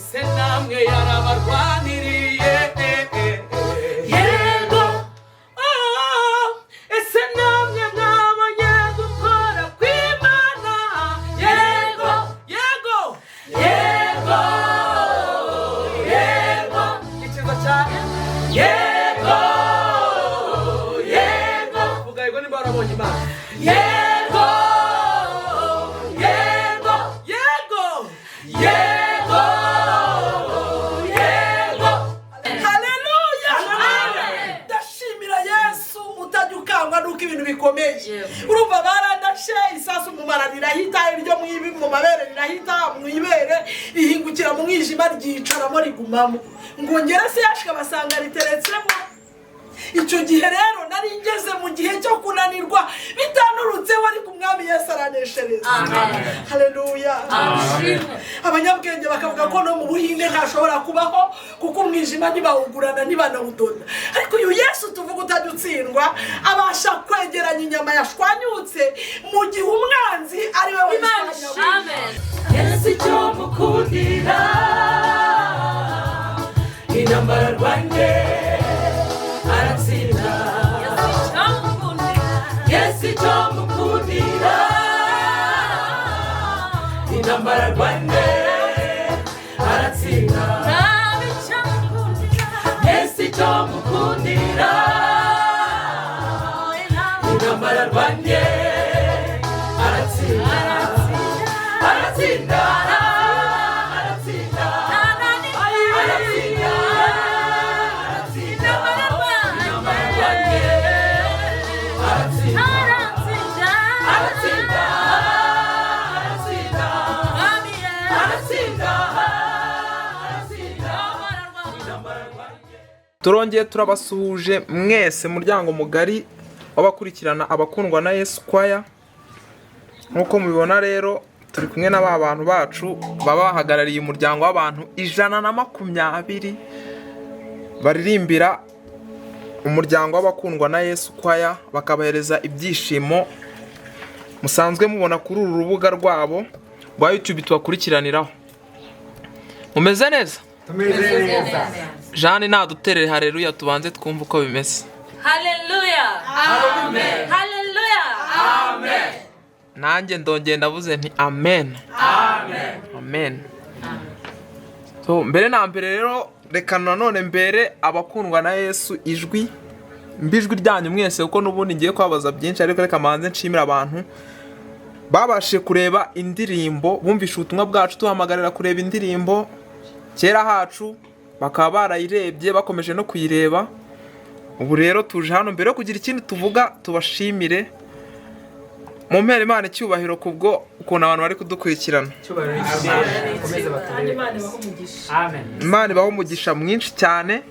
Ese namwe yarabarwaniriye? Yego. Oh, ese namwe mwabonye gukora kw'Imana? Yego, yego, yego, yego. Ikiza cyane. Yego, yego. Vuga yego nimba warabonye Imana. Yego, yego, yego, yego, yego. Haleluya! Ndashimira Yesu utajya ukangwa nuko ibintu bikomeye. Urumva, barandashe isasu mu mara rirahita, iryo mwibi mu mabere rirahita, mu ibere rihingukira mu mwijima, ryicaramo, rigumamo, ngo ngere se yashika basanga riteretsemo. Icyo gihe rero nari ngeze mu gihe cyo kunanirwa bitanurutseho, ariko Umwami Yesu araneshereza. Haleluya! Abanyabwenge bakavuga ko no mu Buhinde ntashobora kubaho, kuko umwijima ntibawugurana, ntibanawudoda. Ariko uyu Yesu tuvuga utajya utsindwa abasha kwegeranya inyama yashwanyutse mu gihe umwanzi ari we wayishwanyaguye. Yesu icyo mukundira, intambara rwanjye aratsinda. Yesu icyo mukundira, intambara rwanjye aratsinda. Yesu icyo mukundira, intambara rwanjye aratsinda, aratsinda, aratsinda, aratsinda, aratsinda. Intambara rwanjye aratsinda, aratsinda, aratsinda, aratsinda, aratsinda. Intambara rwanjye. Turongeye turabasuhuje mwese, muryango mugari w'abakurikirana Abakundwa na Yesu Choir. Nk'uko mubibona rero, turi kumwe na ba bantu bacu baba bahagarariye umuryango w'abantu 120 baririmbira umuryango w'Abakundwa na Yesu Choir, bakabahereza ibyishimo musanzwe mubona kuri uru rubuga rwabo rwa YouTube tubakurikiraniraho. Mumeze neza? Tumeze neza. Jeanne naduterere hareruya, tubanze twumve uko bimeze. Haleluya! Amen. Haleluya! Nanjye ndongeye ndavuze nti amen, amen. So, mbere na mbere rero, reka nanone mbere Abakundwa na Yesu ijwi mbi, ijwi ryanyu mwese, kuko n'ubundi ngiye kubabaza byinshi. Ariko reka manze nshimire abantu babashije kureba indirimbo, bumvishe ubutumwa bwacu tuhamagarira kureba indirimbo Kera Hacu, bakaba barayirebye, bakomeje no kuyireba. Ubu rero tuje hano mbere yo kugira ikindi tuvuga, tubashimire, mu mpera Imana icyubahiro kubwo ukuntu abantu bari kudukurikirana. Cyubahiro n'Imana ikomeze batubere. Imana ibahe umugisha. Amen. Imana ibahe umugisha mwinshi cyane.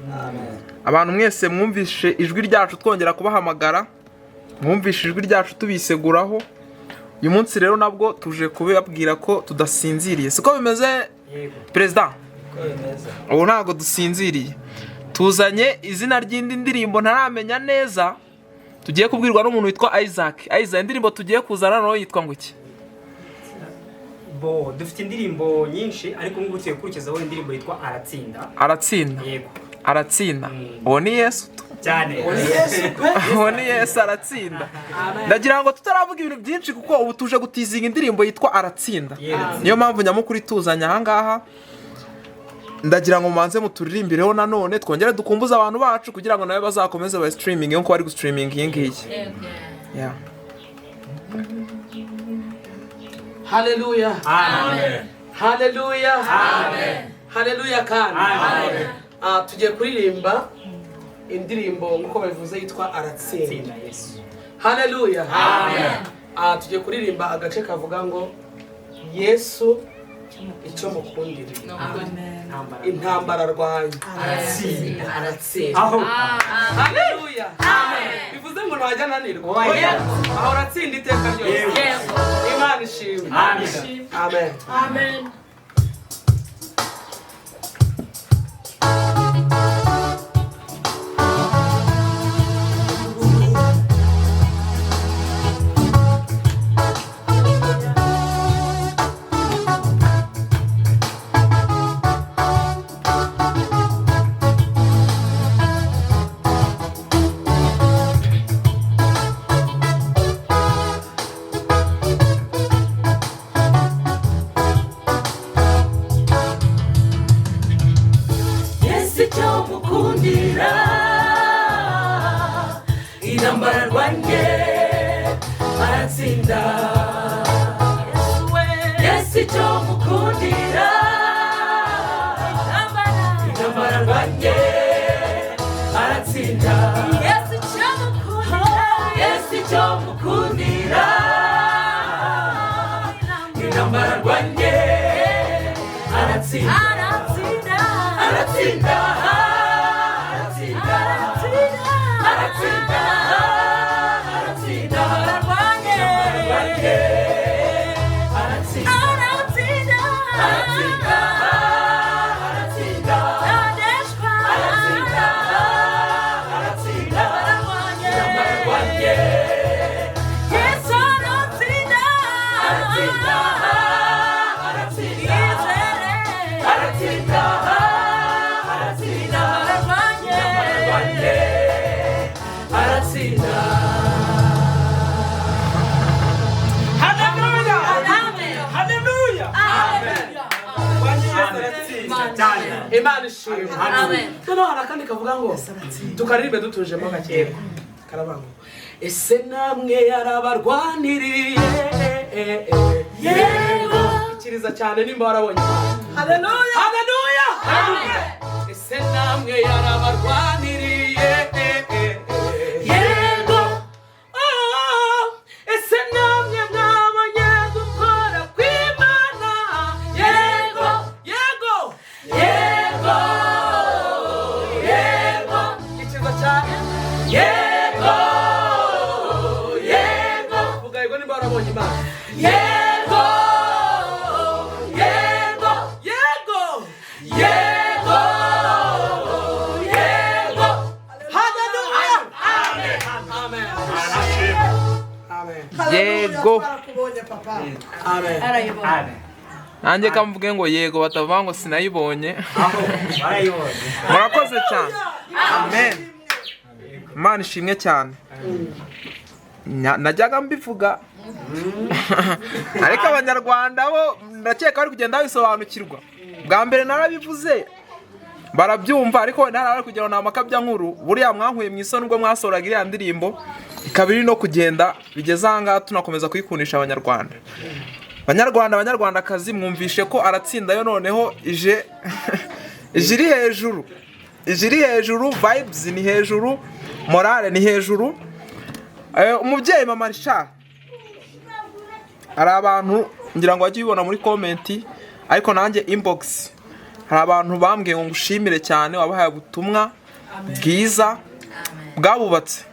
Abantu mwese mwumvishe ijwi ryacu twongera kubahamagara, mwumvishe ijwi ryacu tubiseguraho. Uyu munsi rero nabwo tuje kubabwira ko tudasinziriye, siko bimeze? Yego. Perezida? Ko bimeze. Ubu ntabwo dusinziriye. Tuzanye izina ry'indi ndirimbo ntaramenya neza, tugiye kubwirwa n'umuntu witwa Isaac. Isaac, indirimbo tugiye kuzana nayo yitwa ngo iki? Bo dufite indirimbo nyinshi, ariko ubu ngubu tugiye gukurikizaho indirimbo yitwa Aratsinda. Aratsinda. Yego. Aratsinda, uwo ni Yesu tu. Cyane. Uwo ni Yesu, aratsinda. Ndagira ngo tutaravuga ibintu byinshi, kuko ubu tuje gutizinga indirimbo yitwa Aratsinda. Yego. Niyo mpamvu nyamukuru ituzanye ahangaha. Ndagira ngo mubanze muturirimbireho nanone, twongere dukumbuze abantu bacu kugira ngo nawe bazakomeze bayi streaming nkuko bari gustreaming iyi ngiyi. Yeah. Haleluya! Amen. Haleluya, haleluya kandi. Amen. Ah, tugiye kuririmba indirimbo nk'uko babivuze yitwa Aratsinda. Tsinda Yesu. Haleluya! Ah, tugiye kuririmba agace kavuga ngo Yesu icyo mukundira, Intambara. Intambara arwanya Aratsinda. Aratsinda. Aho. Haleluya! Bivuze ngo ntajya ananirwa. Oya. Ahora atsinda iteka ryose. Imana ishimwe. Amen. Amen. Amen. Aratsinda. Yesu icyo mukundira, Yesu icyo mukundira, intambara arwanye aratsinda. Aratsinda, Aratsinda, aratsinda, aratsinda, aratsinda, aratsinda. Ararwanye, Arwanye aratsinda. Aratsinda, Aratsinda, aratsinda, Ntaneshwa, aratsinda, aratsinda. Ararwanye, Arwanye Yesu aratsinda, aratsinda, aratsinda, Yizere, aratsinda, aratsinda. Ararwanye, Arwanye aratsinda. Haleluya! Amen. Haleluya! Amen. Rwanye Yesu aratsinda. Cyane. Imana ishimwe. Amen. Noneho hari akandi kavuga ngo tukaririmbe dutujemo gakeya. Karavuga ngo ese namwe yarabarwaniriye. Yego. Ikiriza cyane nimba warabonye Imana. Haleluya. Haleluya! Ese namwe yarabarwaniriye. Yego. Oh, ese namwe mwabonye gukora kw'Imana. Yego, yego, Yego, yego, Ikiza cyane. yego, yego, Vuga yego nimba warabonye Imana. yego, yego, Yego. yego, yego. Haleluya. Amen. Amen. Amen. Yego. Twarakubonye papa. Amen. Amen. Nanjye kamvuge ngo yego, batavuga ngo sinayibonye. Aho barayibonye. Murakoze cyane. Amen. Imana ishimwe cyane. Najyaga mbivuga, ariko abanyarwanda bo ndakeka bari kugenda babisobanukirwa. Bwa mbere narabivuze barabyumva, ariko wenda hari abari kugira ngo ni amakabya nkuru. Buriya mwankuye mu isoni ubwo mwasohoraga iriya ndirimbo, ikaba iri no kugenda bigeze aha ngaha, tunakomeza kuyikundisha abanyarwanda. Banyarwanda, banyarwandakazi, mwumvishe ko aratsinda yo noneho ije ije iri hejuru, ije iri hejuru, vibes ni hejuru, morale ni hejuru. Umubyeyi mama Richard, hari abantu ngira ngo wajye ubibona muri comment, ariko nanjye inbox hari abantu bambwiye ngo ngushimire cyane, wabahaye ubutumwa bwiza bwabubatse.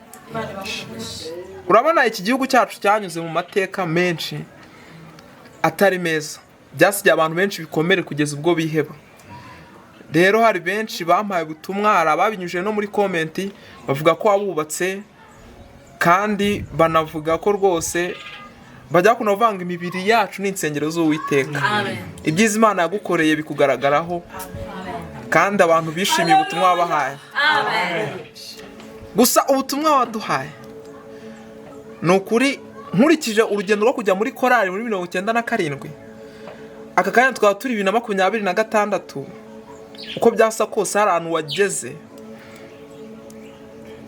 Urabona iki gihugu cyacu cyanyuze mu mateka menshi atari meza, byasigiye abantu benshi ibikomere kugeza ubwo biheba. Rero hari benshi bampaye ubutumwa, hari ababinyujije no muri comment bavuga ko wabubatse, kandi banavuga ko rwose bajya kunavanga imibiri yacu n'insengero z'Uwiteka. Amen. Ibyiza Imana yagukoreye bikugaragaraho, kandi abantu bishimiye ubutumwa wabahaye. Amen. Gusa ubutumwa waduhaye ni ukuri, nkurikije urugendo rwo kujya muri korali muri 97, aka kanya twaba turi 2026, uko byasa kose hari ahantu wageze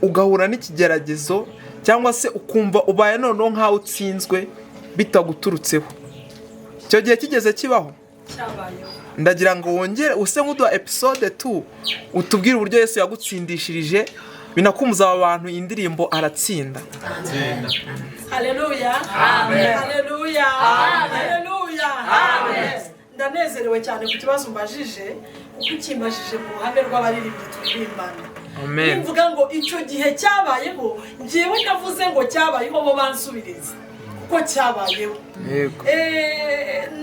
ugahura n'ikigeragezo, cyangwa se ukumva ubaye noneho nk'aho utsinzwe bitaguturutseho. Icyo gihe kigeze kibaho? Cyabayeho. Ndagira ngo wongere use nk'uduha episode 2, utubwire uburyo Yesu yagutsindishirije, binakumza aba bantu iyi ndirimbo aratsinda. Haleluya. Haleluya. Haleluya. Amen. Ndanezerewe cyane ku kibazo umbajije, kuko ukimbajije mu ruhame rw'abaririmbyi turirimbana. Amen. Nimvuga ngo icyo gihe cyabayeho, njyewe ndavuze ngo cyabayeho, bo bansubiriza kuko cyabayeho. Yego.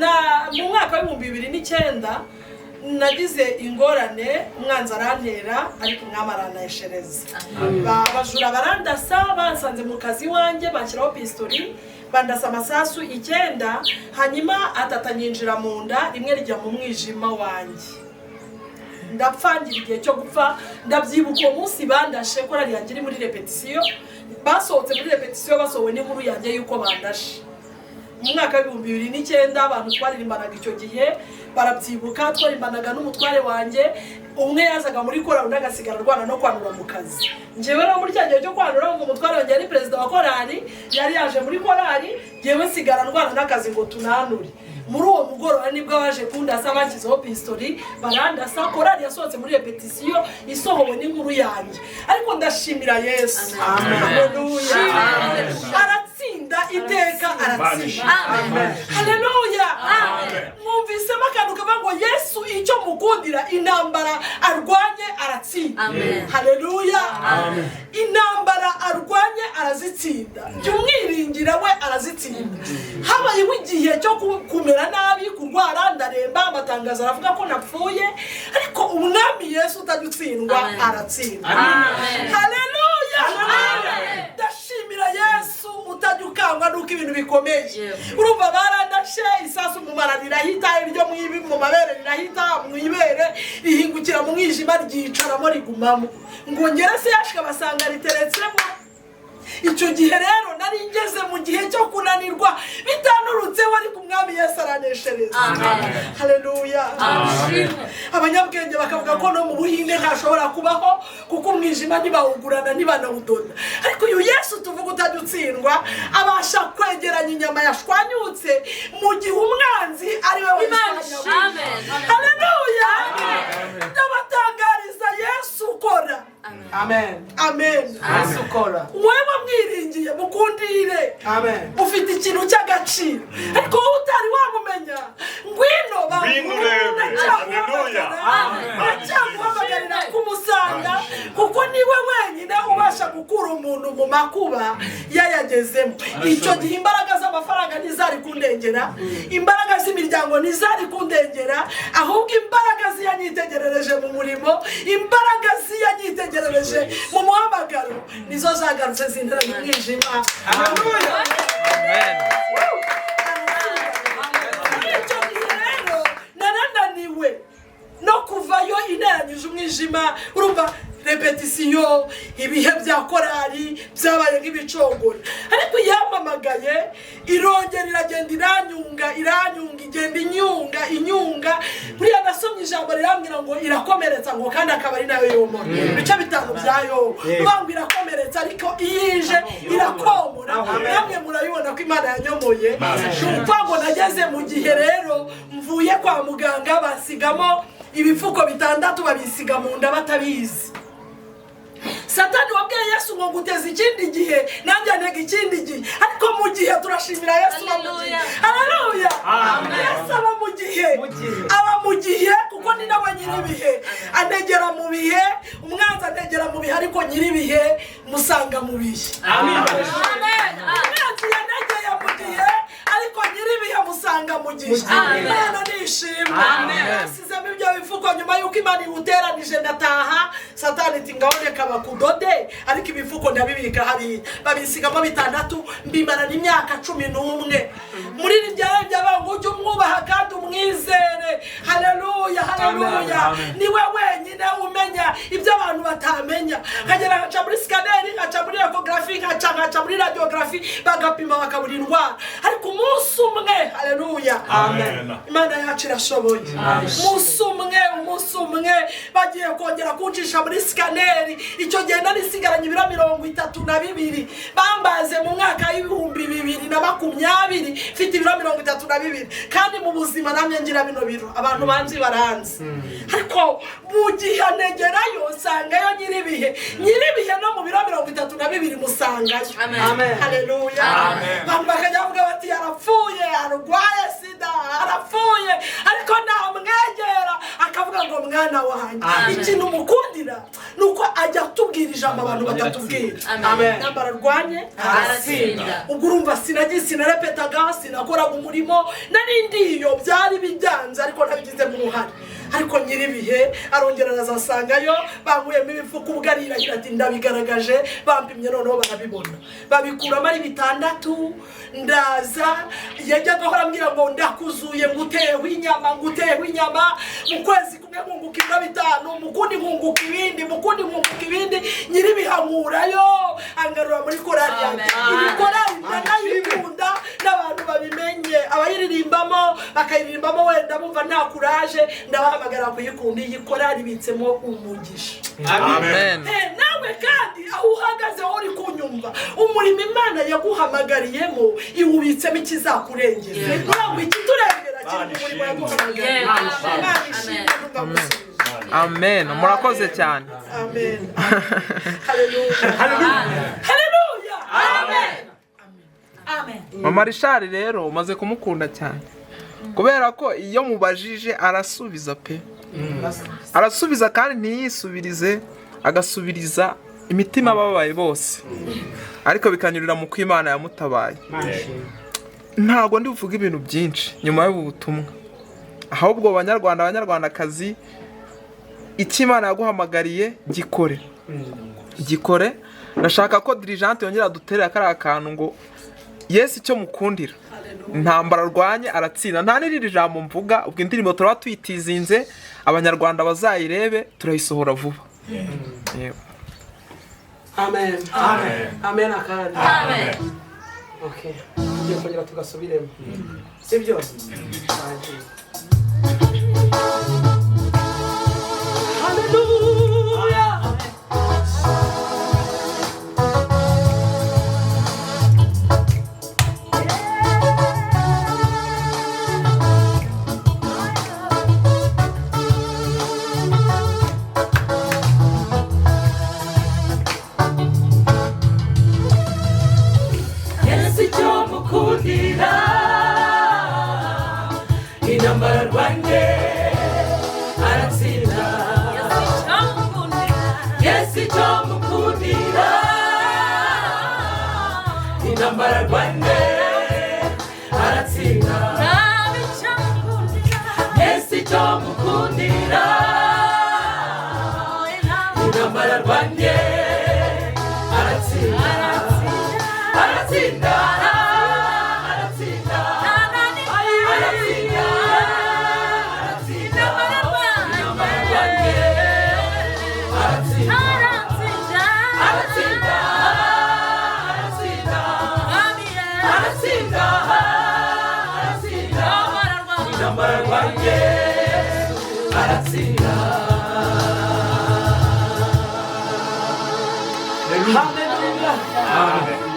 Na mu mwaka w'2009 nagize ingorane, umwanzi arantera, ariko umwami aranayeshereza. Abajura barandasa, bansanze mu kazi iwanjye, banshyiraho pistori, bandasa amasasu 9, hanyuma atatu anyinjira mu nda, rimwe rijya mu mwijima wanjye. Ndapfa, ngira igihe cyo gupfa. Ndabyibuka uwo munsi bandashe, korali yanjye iri muri repetisiyo, basohotse muri repetisiyo basohowe n'inkuru yanjye y'uko bandashe. Mu mwaka w'2009 abantu twaririmbanaga icyo gihe barabyibuka, twaririmbanaga n'umutware wanjye, umwe yazaga muri korali undi agasigara arwana no kwanura mu kazi. Njyewe rero muri cya gihe cyo kwanura, ngo umutware wanjye yari perezida wa korali, yari yaje muri korali, njyewe nsigara ndwana n'akazi ngo tunanure. Muri uwo mugoroba nibwo baje kundasa, bashyizeho pistori barandasa. Korali yasohotse muri repetisiyo isohowe n'inkuru yanjye, ariko ndashimira Yesu. Haleluya! Aratsinda iteka, aratsinda. Haleluya! Mwumvisemo akantu kavuga ngo Yesu icyo mukundira, intambara arwanye aratsinda. Haleluya! Intambara arwanye arazitsinda, jya umwiringira we, arazitsinda. Habayeho igihe cyo kumera nabi, kurwara, ndaremba, amatangazo aravuga ko napfuye, ariko Umwami Yesu utajya utsindwa aratsinda. Haleluya! Ndashimira Yesu utajya ukangwa nuko ibintu bikomeye. Urumva barandashe, isasu mu mara rirahita, iryo mu mabere rirahita, mu ibere rihingukira mu mwijima, ryicaramo, rigumamo, ngo ngere se yashika basanga riteretsemo. Icyo gihe rero nari ngeze mu gihe cyo kunanirwa bitanurutseho, ariko Umwami Yesu araneshereza. Haleluya! Abanyabwenge bakavuga ko no mu Buhinde ntashobora kubaho, kuko umwijima ntibawugurana, ntibanawudoda, ariko uyu Yesu tuvuga utajya utsindwa abasha kwegeranya inyama yashwanyutse mu gihe umwanzi ari we wayishwanyaguye. Haleluya! Ndabatangariza Yesu ukora. Amen. Amen. Yesu ukora. Wowe wamwiringiye, mukundire. Amen. Ufite ikintu cy'agaciro, ariko wowe utari wamumenya, ngwino. Ngwino urebe. Haleluya. Ndacyaguhamagarira kumusanga, kuko niwe wenyine ubasha gukura umuntu mu makuba yayagezemo. Icyo gihe imbaraga z'amafaranga ntizari kundengera, imbaraga z'imiryango ntizari kundengera, ahubwo imbaraga ziyanyitegerereje mu murimo, imbaraga ziyanyitegerereje mu muhamagaro, nizo zagarutse zintera mu mwijima. Amen. Muri icyo gihe rero narananiwe no kuvayo interanyije umwijima. Urumva repetisiyo, ibihe bya korali byabaye nk'ibicogora, ariko yampamagaye irongera iragenda iranyunga, iranyunga, igenda inyunga, inyunga. Buriya nasomye ijambo rirambwira ngo irakomeretsa, ngo kandi akaba ari nayo yomora. Ibice 5 bya Yobu bivuga ngo irakomeretsa, ariko iyo ije irakomora. Namwe murabibona ko Imana yanyomoye. Ni ukuvuga ngo nageze mu gihe rero mvuye kwa muganga, basigamo ibipfuko 6, babisiga mu nda batabizi. Satani wabwiye Yesu ngo nguteze ikindi gihe, nanjye ntega ikindi gihe, ariko mu gihe turashimira Yesu uba mu gihe. Haleluya! Yesu aba mu gihe, aba mu gihe, kuko ni nawe nyir'ibihe. Antegera mu bihe, umwanzi antegera mu bihe, ariko nyir'ibihe musanga mu bihe. Umwanzi yantegeye mu gihe, ariko nyir'ibihe musanga mu gihe. Imana nishimwe. Yasizemo ibyo bifuko nyuma y'uko Imana iwuteranije, ndataha. Satani iti ngaho reka bakudode, ariko ibifuko ndabibika hariya. Babisigamo 6, mbimarana imyaka 11. Muri iri ngo ujye umwubaha kandi umwizere. Haleluya, haleluya! Niwe wenyine umenya ibyo abantu batamenya. Nkagera nkaca muri scanner, nkaca muri échographie, nkaca muri radiographie, bagapima bakabura indwara, ariko umunsi umwe, haleluya, Imana yacu irashoboye. Umunsi umwe, umunsi umwe bagiye kongera kuncisha muri scanner. Icyo gihe nari nsigaranye ibiro 32. Bambaze mu mwaka w'2020 mfite ibiro 32, kandi mu buzima namye ngira bino biro, abantu banzi baranzi. Ariko mu gihe negerayo nsangayo nyiribihe, nyiribihe no mu biro 32 musangayo. Haleluya! Abantu bakajya bavuga bati yarapfuye, arwaye sida, arapfuye, ariko namwegera akavuga ngo mwana wanjye. Ikintu mukundira ni uko ajya atubwira ijambo abantu batatubwira. Intambara arwanye Aratsinda. Ubwo urumva sinagiye, sinarepetaga, sinakoraga umurimo, nari ndiyo, byari bijyanze, ariko ntabigizemo uruhare. Ariko nyiribihe arongera arazasangayo, bankuyemo ibifuko, ubwo arirahira ati ndabigaragaje. Bampimye noneho barabibona, babikuramo ari 6. Ndaza, yajyaga ahora ambwira ngo ndakuzuye, nguteyeho inyama, nguteyeho inyama. Mu kwezi kumwe nkunguka ibiro 5, mu kundi nkunguka ibindi, mu kundi nkunguka ibindi. Nyiribihankurayo angarura muri korali yanjye. Iyi korali ndanayikunda, n'abantu babimenye, abayiririmbamo bakayiririmbamo wenda bumva nta kuraje, ndabahamagara kuyikunda. Iyi korali ibitsemo umugisha. Amen. Nawe kandi aho uhagaze, aho uri kunyumva, umurimo Imana yaguhamagariyemo iwubitsemo ikizakurengera. Ntabwo ikiturengera Tukiri mu murimo yaduhamagaye. Imana ishimwe, ndumva gusubiza. Amen, murakoze cyane. Amen. Haleluya. Haleluya. Amen. Mama Richard rero umaze kumukunda cyane kubera ko iyo mubajije arasubiza pe, arasubiza kandi ntiyisubirize, agasubiriza imitima ababaye bose, ariko bikanyurira mu ko Imana yamutabaye. Ntabwo ndi buvuge ibintu byinshi nyuma y'ubu butumwa, ahubwo banyarwanda, banyarwandakazi, icyo Imana yaguhamagariye gikore, gikore. Ndashaka ko dirijante yongera duterera kariya kantu ngo Yesu icyo mukundira, intambara arwanye aratsinda. Nta n'irindi jambo mvuga, ubwo indirimbo turaba tuyitizinze, abanyarwanda bazayirebe, turayisohora vuba. Yego. Amen. Amen akandi. Amen. Okay, tugiye kongera tugasubiremo, sibyo? Bagiye. Haleluya. Yesu icyo mukundira, intambara arwanye aratsinda. Yesu icyo mukundira, intambara arwanye aratsinda. Yesu icyo mukundira, intambara arwanye aratsinda, aratsinda, aratsinda, aratsinda, aratsinda. Intambara arwanye aratsinda, aratsinda, aratsinda, aratsinda, aratsinda. Intambara arwanye aratsinda. Haleluya.